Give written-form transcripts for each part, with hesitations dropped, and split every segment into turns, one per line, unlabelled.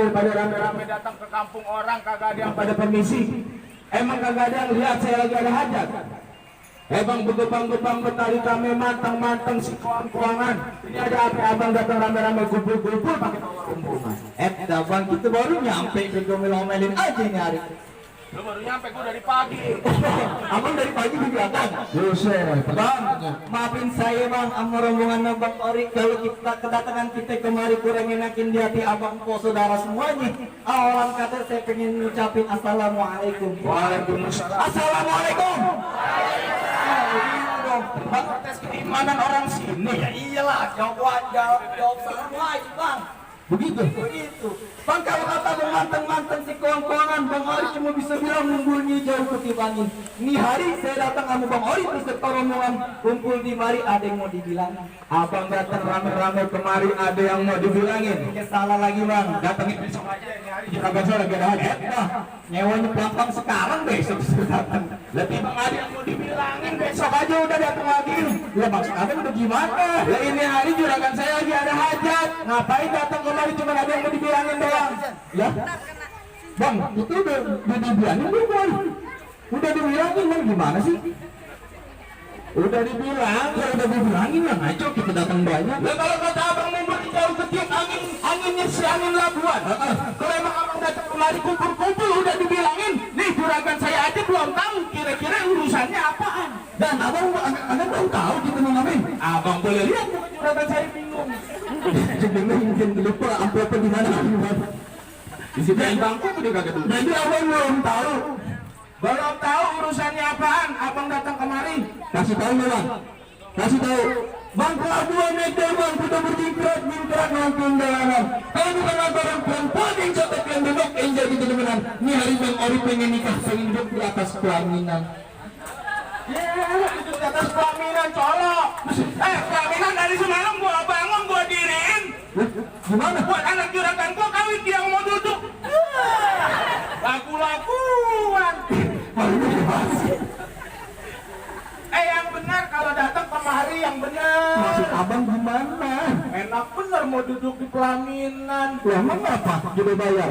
pada rame-rame datang ke kampung orang, kagak ada yang pada permisi. Emang kagak ada yang lihat saya lagi ada hajat. Bang, begebang-gebang betali kami manteng-manteng si kuang-kuangan. Ini ada apa abang datang rame-rame kumpul-kumpul pakai rombongan.
Bang, kita baru nyampe ke gomel-omelin aja nih hari.
Lu baru nyampe, gua dari pagi.
Abang dari pagi di belakang.
Buset,
Bang, maafin saya bang, sama rombongan Bang Ori. Kalau kita kedatangan kita kemari kurang enakin di hati abang po saudara semuanya. Awalan kata saya pengen ngucapin assalamualaikum.
Waalaikumsalam.
Assalamualaikum.
Bang, tes keimanan orang sini.
Ya iyalah, jawab salam lagi bang. Begitu. Bang, kalau kata bang mantan si kuang-kuangan, Bang Ori cuma bisa bilang ngumpulnya jauh ketimbangin. Ini hari saya datang sama Bang Ori beserta rombongan kumpul di mari, ada yang mau dibilang.
Abang datang rame-rame kemari, ada yang mau dibilangin.
Salah lagi bang.
Datangin besok aja, ini hari juragan saya lagi ada hajat.
Nyewanya pelan-pelan sekarang besok datang.
Lebih bang ada yang mau dibilangin, besok aja udah datang lagi.
Ya maksud abang udah gimana?
Lah ini hari juragan saya lagi ada hajat. Ngapain datang kemari cuma ada yang mau dibilangin doang?
Ya, bang, itu udah dibilangin belum bang? Udah dibilangin bang, gimana sih?
Udah dibilang,
Ya udah dibilangin lah, ngaco kita datang banyak.
lah kalau kata abang mau jauh ketiup anginnya si angin Labuan. Kalau emang abang datang kemari kumpul-kumpul udah dibilangin, nih juragan saya aja belum tahu kira-kira urusannya apaan.
Dan abang belum tahu kita mau ngapain.
Abang boleh lihat bukan juragan saya bingung.
Sebenarnya mungkin lupa amplopnya di mana.
Di sini yang bangku udah kagak tuh.
Jadi abang belum tahu.
Belum tahu urusannya apaan, abang datang kemari.
Kasih tahu ya bang. Kasih tahu. Bang pelabuhan meja bang sudah bertingkat nongkrong dalaman. Kalau bukan lantaran perempuan yang cocok yang duduk yang jadi kedemenan. Ini hari Bang Ori pengen nikah, pengen duduk di atas pelaminan.
Ya, itu di atas pelaminan colok. Pelaminan dari semalam gua bangun, gua diriin.
Gimana?
Buat anak juragan gua kawin dia mau duduk. Laku-lakuan. Yang benar kalau datang kemari yang benar.
Maksud abang gimana?
Enak bener mau duduk di pelaminan.
Lah emang apa? Juga bayar?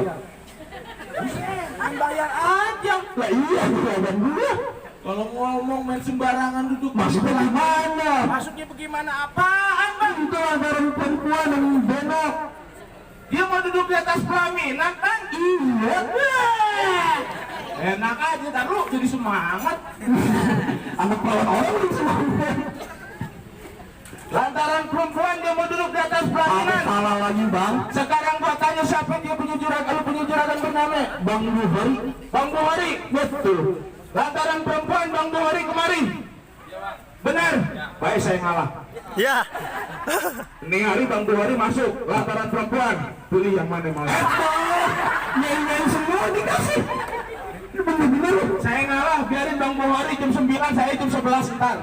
Bayar aja.
Lah iya, abang dulu.
Kalau ngomong main sembarangan duduk.
Maksudnya gimana?
Maksudnya bagaimana apaan bang?
Itu lantaran perempuan yang benok.
Dia mau duduk di atas pelaminan kan?
Iya.
Enak aja, taruh jadi semangat.
Anak perawan orang itu semangat.
Lantaran perempuan dia mau duduk di atas pelaminan.
Salah lagi bang.
Sekarang gua tanya siapa dia punya juragan, lu punya juragan bernama
Bang Buhari.
Bang Buhari.
Betul.
Lantaran perempuan Bang Buhari kemari. Benar. Baik, saya ngalah.
Ya.
Ini hari Bang Buhari masuk. Lantaran perempuan. Pilih yang mana mau.
Nyanyi semua dikasih. Bener-bener.
Saya ngalah, biarin Bang Buhari jam 9, saya jam 11 ntar.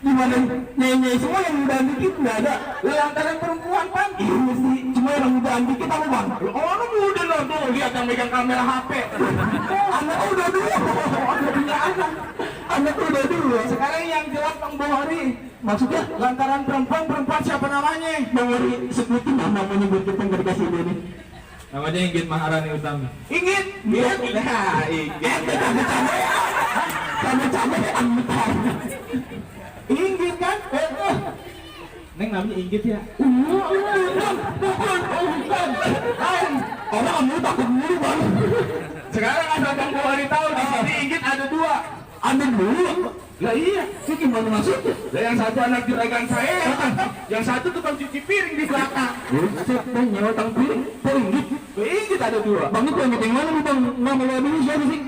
Gimana nyanyi semua yang udah dikit nggak ada.
Lantaran perempuan pan.
Iya sih. Cuma yang udah dikit apa bang?
Oh, lu udah loh tuh lihat yang megang kamera HP.
Anak udah dulu.
Udah punya anak.
Anak udah dulu.
Sekarang yang jelas Bang Buhari.
Maksudnya
Lantaran perempuan siapa namanya?
Bang Buhari sebutin nama menyebut kita nggak dikasih ini.
Namanya Inggit Maharani Utami.
Inggit. Nah, Inggit.
Cabe-cabe antar.
Inggit kan? Neng namanya Inggit ya?
Bukan. Orang kamu takut dulu bang.
Sekarang ada Bang Buhari tahu di sini Inggit ada 2.
Ambil dulu.
Lah iya.
Itu gimana maksudnya?
Lah yang satu anak juragan saya, yang satu tukang cuci piring di belakang.
Buset, bang nyawa tang piring. Inggit.
Inggit ada 2.
Bang itu yang mana nih bang? Nama lo dulu siapa sih?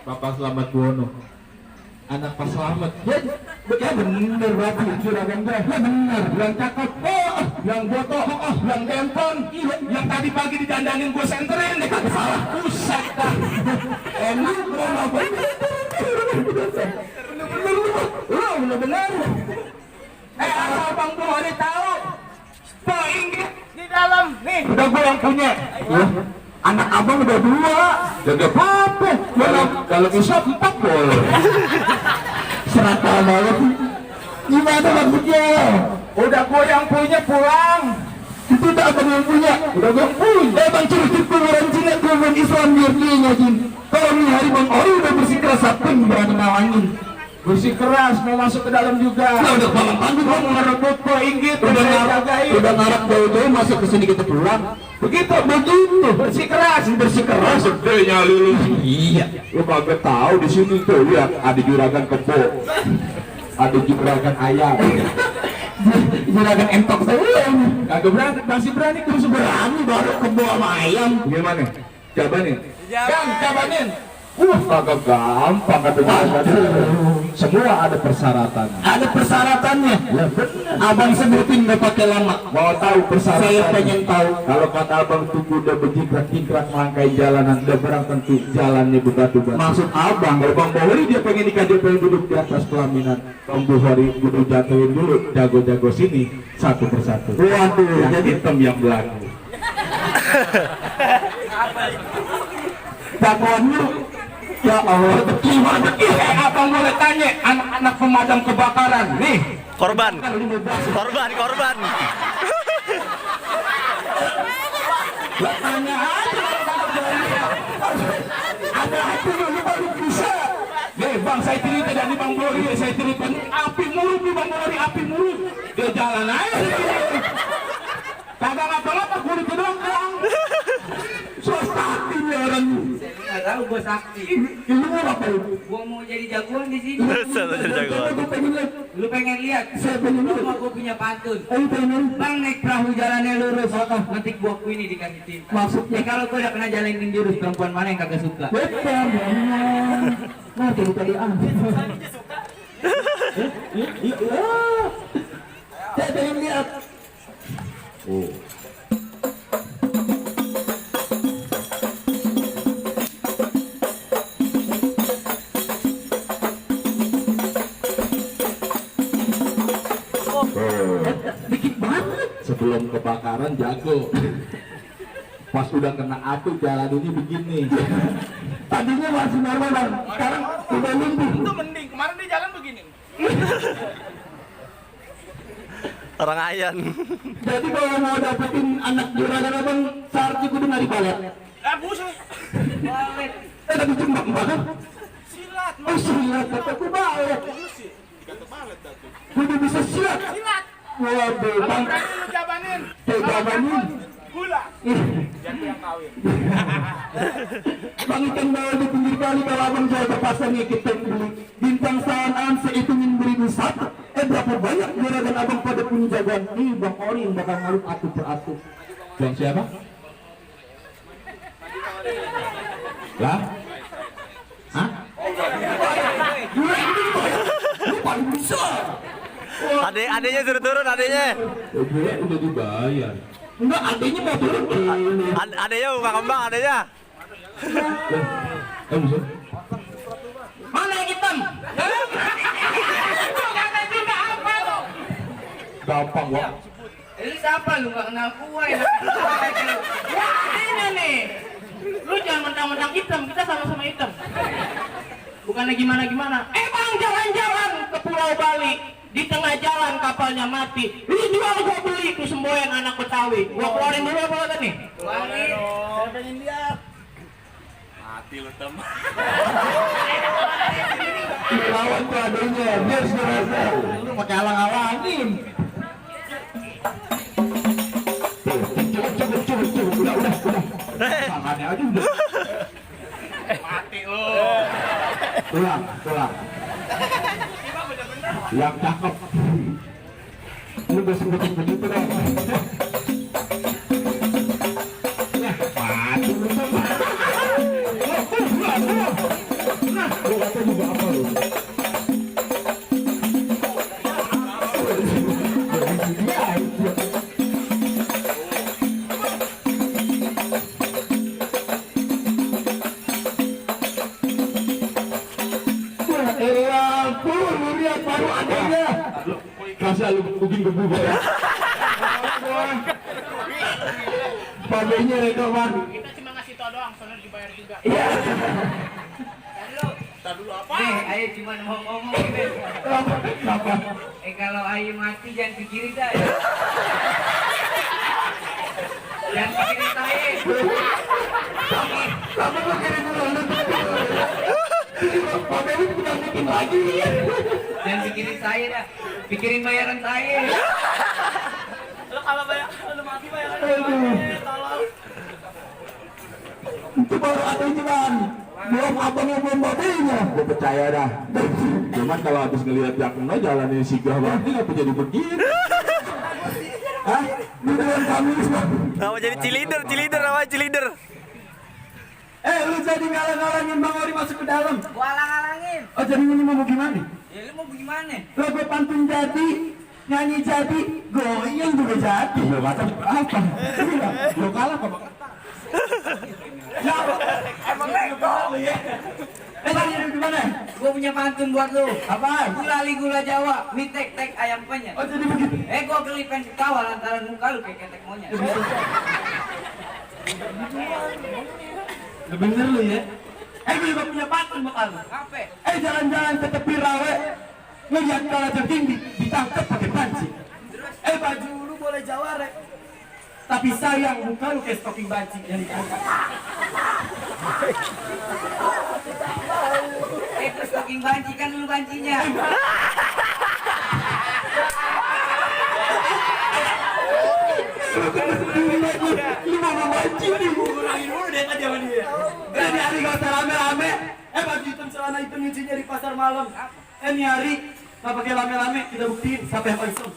Bapak Selamat Buwono. Anak Pak Selamat.
Ya bener berarti juragan gue. Ya bener. Yang cakep. Yang botoh. Yang gempon. Yang tadi pagi didandanin gue senterin. Kagak salah. Buset dah. Enak mau ngapain? Bener-bener. Asal Bang Buhari tahu. Pak Inggit di dalam. Nih udah gue yang punya.
Anak abang udah 2.
Jaga apa? Kalau bisa 4 boleh.
Serata banget. Gimana maksudnya?
Udah gue yang punya pulang.
Itu tak abang yang punya. Udah gak punya. Bang cerita orang Cina orang Islam biar jin. Kalau ini hari Bang Ori udah bersikeras apa yang berani ngawangin.
Bersikeras mau masuk ke dalam juga.
Nah udah bangun panggung
Mau merebut poin gitu.
udah ngarap jauh-jauh masuk ke sini kita pulang.
Begitu bersikeras.
Sedihnya lu.
Iya.
Lu kagak tahu di sini tuh lihat ada juragan kebo. Ada juragan ayam.
Juragan entok saya.
Kagak berani, masih berani terus
Berani baru kebo sama ayam.
Gimana? Coba nih.
Gang, cabanin.
Kagak gampang kata juragan. Semua ada persyaratannya.
Ada persyaratannya.
Ya benar.
Abang sebutin gak pakai lama.
Mau tahu persyaratan?
Saya pengen tahu.
Kalau kata abang tunggu udah berjingkrak-jingkrak melangkai jalanan, udah barang tentu jalannya berbatu-batu.
Maksud abang,
Kalau Bang Bohori dia pengen nikah, dia pengen duduk di atas pelaminan. Bang Bohori kudu jatuhin dulu jago-jago sini satu persatu.
Waduh,
Yang
jadi
hitam yang belagu.
jagoan lu. Ya Allah, gimana?
Abang boleh tanya anak-anak pemadam kebakaran nih.
Korban.
Kan 15.
Korban.
Tanya aja. Ada hati lu baru bisa.
Nih bang, saya cerita dari Bang Bohori, saya cerita nih, api mulut nih Bang Bohori, api mulut. Dia jalan aja. Kagak ngapa-ngapa, kulit doang bang.
Swastati nih orang.
Nggak tahu gue sakti.
Ini mau apa lu?
Gue mau jadi jagoan di sini.
Jadi jagoan.
Gue pengen lihat.
Lu pengen lihat?
Saya pengen
Lu
lihat.
mau gue punya pantun.
Ayo pengen.
Bang naik perahu jalannya lurus. Nanti buahku ini dikasih cinta.
Maksudnya?
Kalau gue udah kena jalanin jurus, perempuan mana yang kagak suka?
Betul. Nah, jadi tadi Saya pengen lihat.
Oh.
Dikit banget.
Sebelum kebakaran jago. Pas udah kena api jalan ini begini.
Tadinya masih normal bang. Sekarang udah lumpuh.
Itu mending, kemarin dia jalan begini.
Orang ayan.
Jadi kalau mau dapetin anak juragan abang, seharusnya kudu ngari balet.
Buset.
Balet.
Tapi cembang banget.
Silat.
Oh silat, kataku balet. Kudu bisa silat.
Silat.
Waduh bang.
Berani lu jabanin.
Saya jabanin.
Gula. Jadi yang kawin.
Bang ikan bawal di pinggir kali kalau abang jual ke pasarnya kita beli. Bintang saan sehitungin beribu satu. Berapa banyak juragan abang pada punya jagoan. Nih Bang Ori yang bakal ngaruh atu per atu.
Bang siapa? Lah? Hah?
Lu paling bisa.
Adeknya suruh turun adeknya.
Gue udah dibayar.
Enggak, adanya mau turun.
Adeknya buka kembang adeknya.
Bisa?
Mana yang hitam?
Gampang Bang.
Lu siapa lu gak kenal gue?
Ini nih, lu jangan mentang-mentang hitam, kita sama-sama hitam. Bukannya gimana-gimana. Bang, jalan-jalan ke Pulau Bali, di tengah jalan kapalnya mati. Lu jual gua beli tuh semboyan anak Betawi. Gua keluarin dulu apa kata nih?
Keluarin.
Saya pengen lihat.
Lawan tuh adanya, biar serasa. Lu pakai alang-alangin. Cukup. Udah. Tangannya aja udah.
Mati lu.
Tulang. Yang cakep.
Lu gak sebutin begitu dong.
Mati lu sama.
Nah, lu kata juga apa lu? Baru adanya.
Kasih lu bikin gebu ya.
Babenya itu bang.
Kita cuma ngasih tau doang, soalnya dibayar juga.
Iya.
Nih, ayo cuma mau ngomong deh.
Kenapa?
Kalau ayo mati jangan pikirin dah. Ya. Jangan pikirin saya.
Kamu pikirin dulu. Pak Meli udah bikin lagi.
Jangan pikirin saya dah. Pikirin bayaran saya.
Lo kalau bayar, lo mati bayaran. Tolong.
Itu baru ada jalan. Belum abangnya belum mobilnya.
Gue percaya dah. Cuman kalau habis ngeliat Yakno jalanin sigah banget, ngapa jadi begini?
Hah? Beneran kami semua.
Apa jadi cilinder namanya cilinder.
Lu jadi ngalang-ngalangin Bang Ori masuk ke dalam.
Gua alang-alangin.
Oh jadi ini mau gimana?
Ya lu mau gimana?
Lo gue pantun jadi, nyanyi jadi, goyang juga jadi.
Lo macam apa? Lo kalah apa?
Emang lekong ya? Tadi di mana?
Gua punya pantun buat lu.
Apaan?
Gula Jawa, mie tek ayam penyet.
Oh jadi begitu.
Gua gelipen ketawa lantaran muka lu kayak ketek monyet.
Bener lu ya? Gue juga punya pantun bakal.
Apa?
Jalan-jalan ke tepi rawe, ngeliat kala tertinggi, ditangkap pakai panci. Baju lu boleh jaware, tapi sayang muka lu kayak stocking banci yang ditangkap.
Terus stocking banci kan dulu bancinya.
Lu mau banci nih, kurangin dulu deh tadi sama dia. Ini hari gak usah rame-rame. Baju hitam celana hitam nyucinya di pasar malam. Ini hari gak pakai rame-rame, kita buktiin siapa yang paling seru.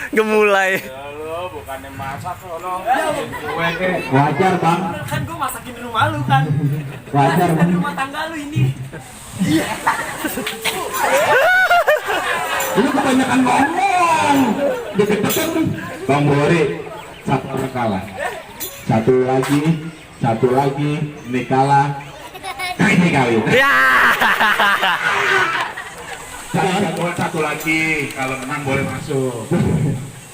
Gemulai.
Lo bukannya masak sono.
Wajar bang,
Kan gue masakin di rumah lu kan.
wajar bang.
Rumah tangga lu ini.
Lu kebanyakan ngomong. Deket-deket Bang Bori, satu orang kalah. Satu lagi, ini kalah. Ini kawin.
Ya.
Satu lagi, kalau menang boleh masuk.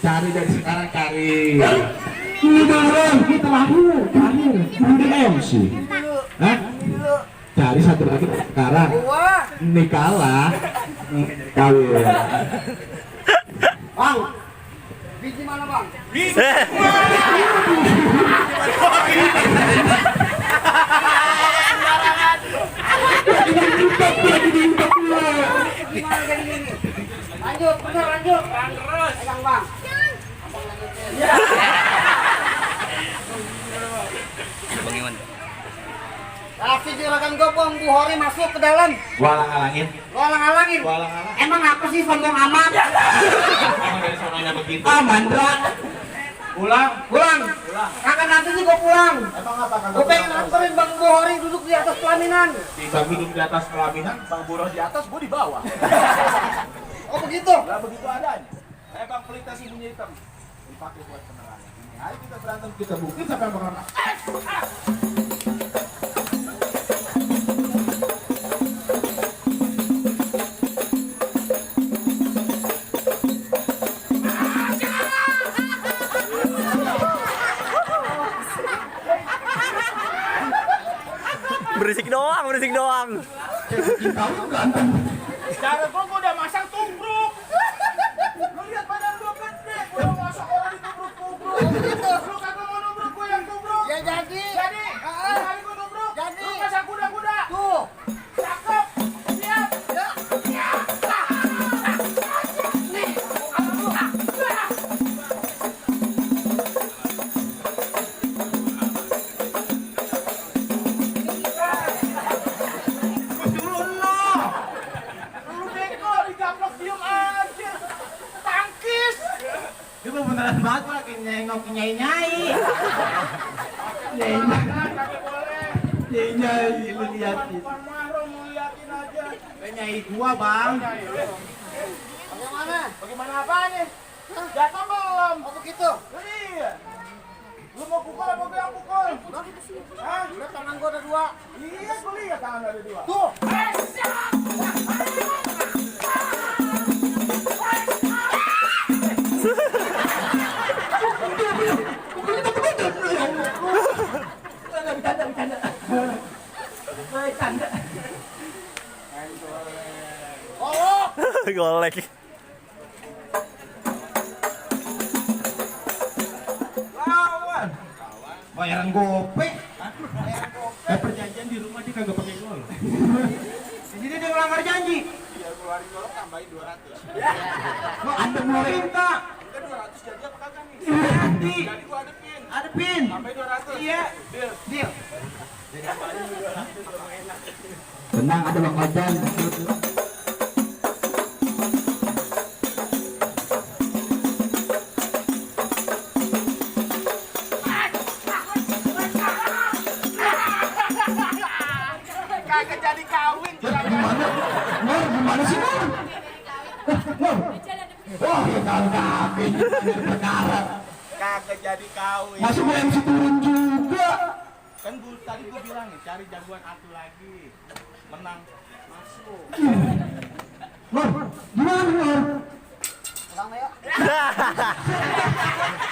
Cari dari sekarang cari. Ini dong, kita lahir, udah MC. Hah? Cari satu lagi sekarang. Ini kalah. Kawin.
Bang, biji mana bang? Lanjut, bener lanjut. Terus. Pegang bang.
Bang Iwan.
Kasih juragan gopong Bu Hori masuk ke dalam.
Walang-alangin.
Lo alang-alangin. Emang apa sih sombong amat?
Emang dari sononya begitu.
Mandra. Pulang. Kakak nanti sih gua pulang.
Emang apa kagak?
Gua pengen anterin Bang Bu Hori duduk di atas pelaminan.
Bisa duduk di atas pelaminan.
Bang Buruh di atas, gua di bawah.
Oh begitu?
Lah begitu adanya. Bang pelita si bunyi hitam. Dipakai buat penerangan. Ini hari kita berantem, kita buktiin siapa yang bakal menang.
Berisik doang.
Cara gua udah masak tubruk. Lu lihat badan gua gede, gua masak orang ditubruk-tubruk. Lu kagak mau nubruk, gua yang tubruk.
Ya jadi.
Hari gua nubruk.
Jadi.
Lu masak kuda-kuda.
Tuh.
Cakep. Siap.
Itu beneran banget gua lagi nengok nyai-nyai. Nyai-nyai lu liatin. Nyai gua, Bang.
Bagaimana? Bagaimana apa nih? Jatuh belum? Oh begitu? Iya. Lu mau pukul apa gue yang pukul? Hah? Lihat tangan gue ada 2. Iya, gue lihat tangan ada 2. Tuh.
Bercanda.
Oh.
Golek.
Lawan. Bayaran gope. Perjanjian di rumah dia kagak pakai gol. Jadi dia melanggar janji.
Biar keluarin golok tambahin 200.
Wah, Anda mau minta.
Udah 200 jadi apa kagak nih?
Nanti.
Jadi gua ada pin.
Ada pin.
Tambahin 200.
Iya.
Deal.
Deal.
Tenang, ada Bang Macan.
Kagak jadi kawin.
Gimana sih, Nur? Wah, ya kawin. Perkara.
Kagak jadi kawin.
Masuk MC turun juga.
Kan tadi gua bilang nih, cari jagoan atu lagi. Menang masuk.
Nur, gimana, Nur?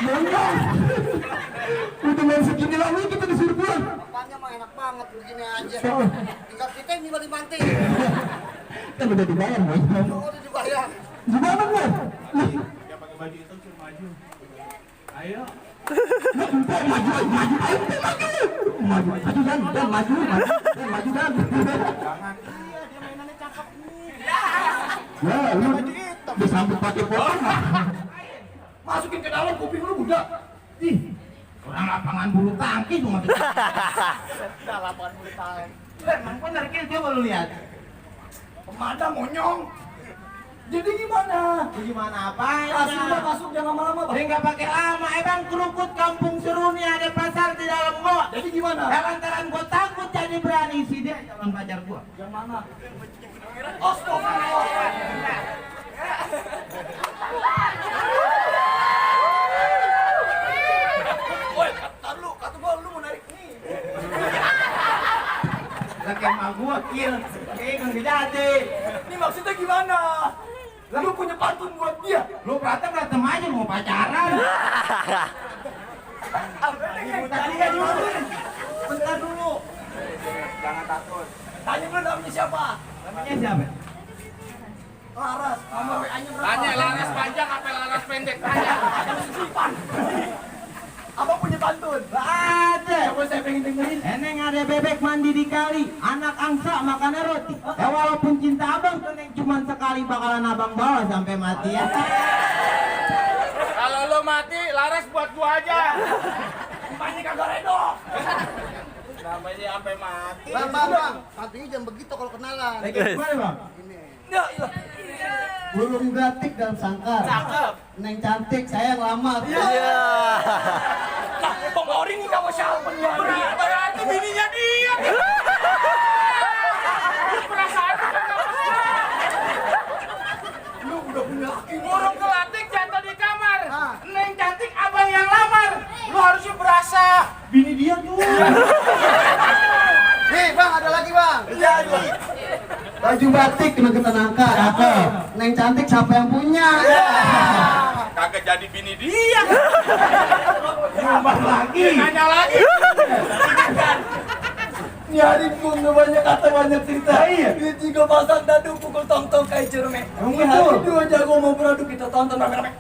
Monyong. Udah main segini lama kita disuruh pulang.
Apanya mah enak banget begini aja. Tinggal kita ini balik manting.
Kan udah dibayar, Monyong.
Oh, udah dibayar.
Gimana, Nur?
Dia pakai baju hitam suruh maju.
Ayo.
Maju dan.
Jangan. Iya, dia mainannya cakep nih.
Ya, lu
Baju hitam.
disambut pakai pohon.
Masukin ke dalam kuping lu budak. Ih. Orang lapangan bulu tangkis cuma gitu.
Udah lapangan bulu tangkis.
Emang bener kill coba lu lihat.
Pemadam monyong.
Jadi gimana?
Gimana apa?
Masuk jangan lama-lama, Bang.
Dia nggak pakai lama, emang kerukut kampung Seruni ada pasar di dalam gua.
Jadi gimana?
Lantaran gua takut jadi berani si dia calon pacar gua.
Yang mana?
Woi, kata gua lu mau narik nih.
Lagi emak gua kill, kan jadi.
Ini maksudnya gimana? Lalu punya pantun buat dia.
Lu berantem aja mau pacaran.
Tadi kan gimana?
Bentar dulu.
Jangan takut.
Tanya dulu namanya siapa?
Namanya siapa?
Laras. Nomor WA-nya berapa?
Tanya laras panjang apa laras pendek? Tanya.
Abang punya pantun?
Ada.
Coba saya pengen dengerin.
Eneng ada bebek mandi di kali, anak angsa makannya roti. Ya walaupun cinta abang tuh neng cuma sekali bakalan abang bawa sampai mati ya.
Kalau lo mati, laras buat gua aja.
Umpanya kagak redo.
Namanya sampai mati.
Bang. Mantingnya jangan begitu kalau kenalan.
Gimana bang?
Ya, iya.
Burung gatik dalam sangkar.
Cakep.
Neng cantik, saya ngelamar.
Iya.
Nah, Bang Ori ini sama siapa nih?
Berarti bininya dia. Perasaan
Lu udah punya laki.
burung gelatik jatuh di kamar.
Ah.
Neng cantik abang yang lamar. Lu harusnya berasa bini dia tuh.
Nih, Bang, ada lagi, Bang.
Jadi.
Baju batik kena ketenangka. Cakep. Neng cantik siapa yang punya?
Kagak jadi bini dia.
Tambah lagi.
Nanya lagi.
Nyari pun banyak kata banyak cerita. Iya. Dia juga pasang dadu pukul tong-tong kayak cermek.
Emang
Ini
betul?
hari dua jago mau beradu kita tonton rame-rame.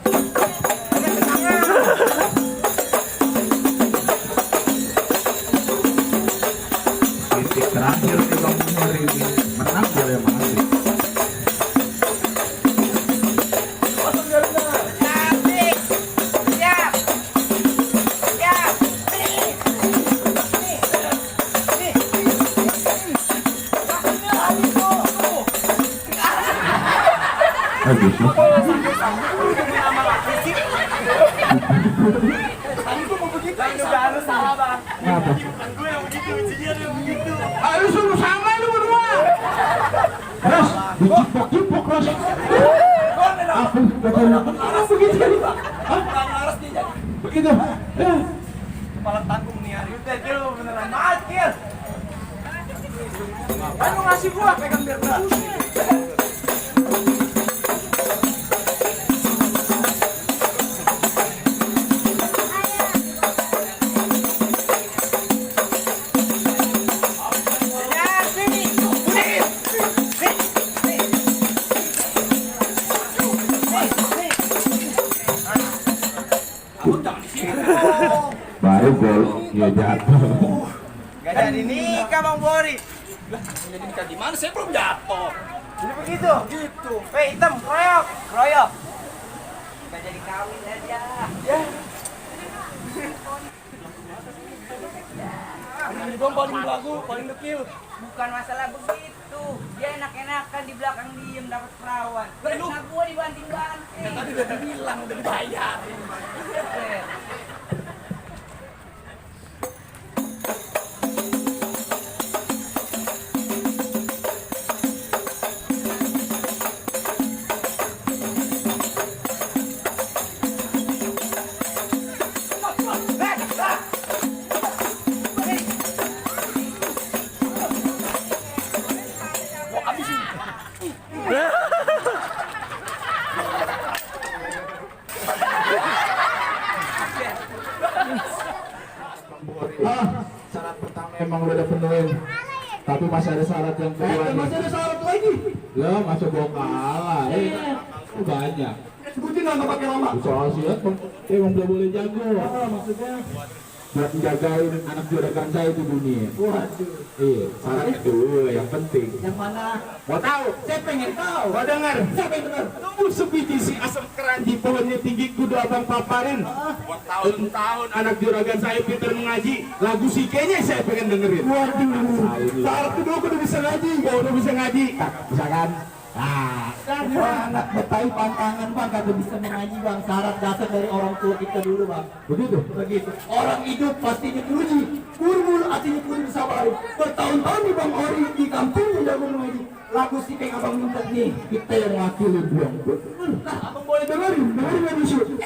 Titik terakhir di Bang Hari ini menang oleh Masih.
Pasang garuda.
Cantik. Siap. Siap.
Habis.
Sama
Tadi gua mau begitu. Jangan salah bang.
Apa?
Gue yang begitu, ujinya dia begitu.
Harus suruh sama lu berdua. Terus dicipok-cipok terus. Apa?
Laras begitu jadi bang. Laras dia jadi.
Begitu.
Kepala tanggung nih hari udah dia lu beneran makir. Kan lu ngasih gua pegang biar berat.
Baru gol, ya jatuh.
Gak jadi nikah bang Bori. Lah, jadi nikah di mana? Saya belum jatuh. Jadi begitu. Gitu. Hitam, kroyok, kroyok. Gak jadi kawin aja. Ya. Ini bang paling belagu, paling dekil.
Bukan masalah begitu. Dia enak-enakan di belakang diem dapat perawan. Nah gua dibanting-banting.
Tadi udah dibilang, udah dibayar.
Syarat pertama emang udah dipenuhin, tapi masih ada syarat yang kedua.
Masih ada syarat lagi.
Ya masa gua kalah, banyak.
Sebutin nggak pakai lama.
Soal silat emang belum boleh jago.
Maksudnya.
Buat menjagain anak juragan saya di dunia.
Waduh.
Iya, syarat kedua yang penting.
Yang mana?
Mau tahu?
Saya pengen tahu.
Mau dengar?
Siapa yang dengar?
Tunggu sebiji si asam keranji pohonnya tinggi kudu abang paparin. Buat tahun-tahun anak juragan saya pintar mengaji, lagu si kayaknya saya pengen dengerin.
Waduh.
Syarat kedua kudu bisa ngaji, gua udah bisa ngaji. Bisa kan? Nah,
Anak betai pantangan bang, kagak bisa mengaji bang. Syarat dasar dari orang tua kita dulu bang.
begitu.
Begitu. Orang hidup pastinya diuji. Murmur artinya kudu disabari. Bertahun-tahun nih bang Ori di kampungnya jago mengaji. Lagu si kayak abang minta nih, kita yang wakilin bang. Nah, abang boleh dengerin yang disuruh.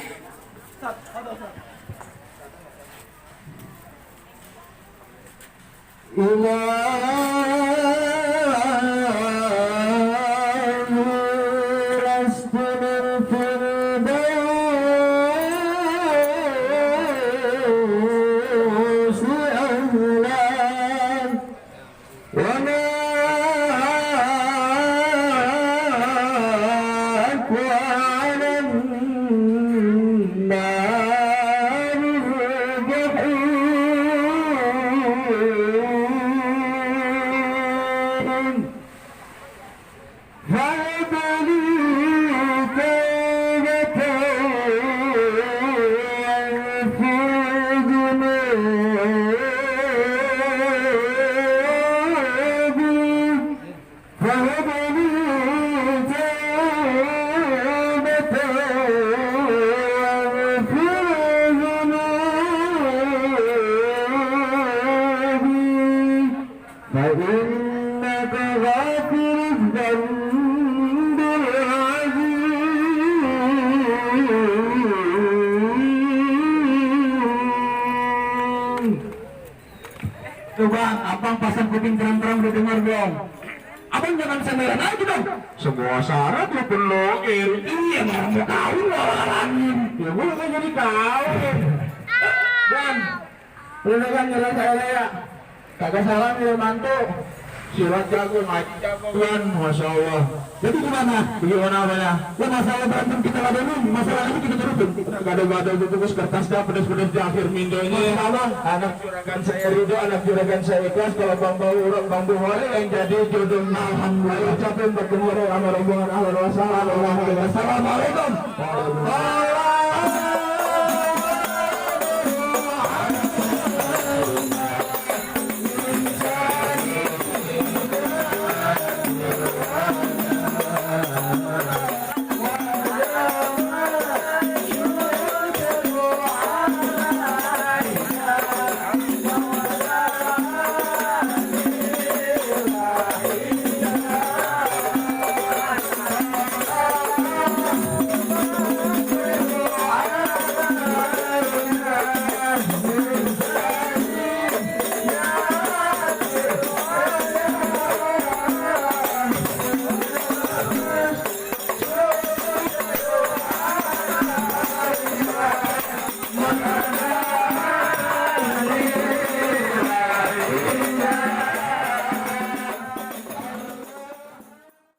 Bang, abang pasang kuping terang-terang udah dengar belum? Abang jangan samaran aja dong.
Semua syarat lu penuhin.
Iya, orang mau kawin lo halangin.
Ya gua kan jadi kawin. Dan lu kan nyerah saya ya. Kagak salah nih mantu. Silat jago, ngaji jago kan, masya Allah.
Jadi gimana?
Bagaimana apanya?
Ya masalah berantem kita gak dulu, masalah ini kita teruskan.
Gado-gado gitu terus kertas dah pedas-pedas di akhir minggu ini. Anak juragan saya Ridho, anak juragan saya Ikhlas. Kalau Bang Bauron, Bang Buhari yang jadi jodohnya. Alhamdulillah. Ucapin bertemu sama rombongan ahli wasallam. Assalamualaikum.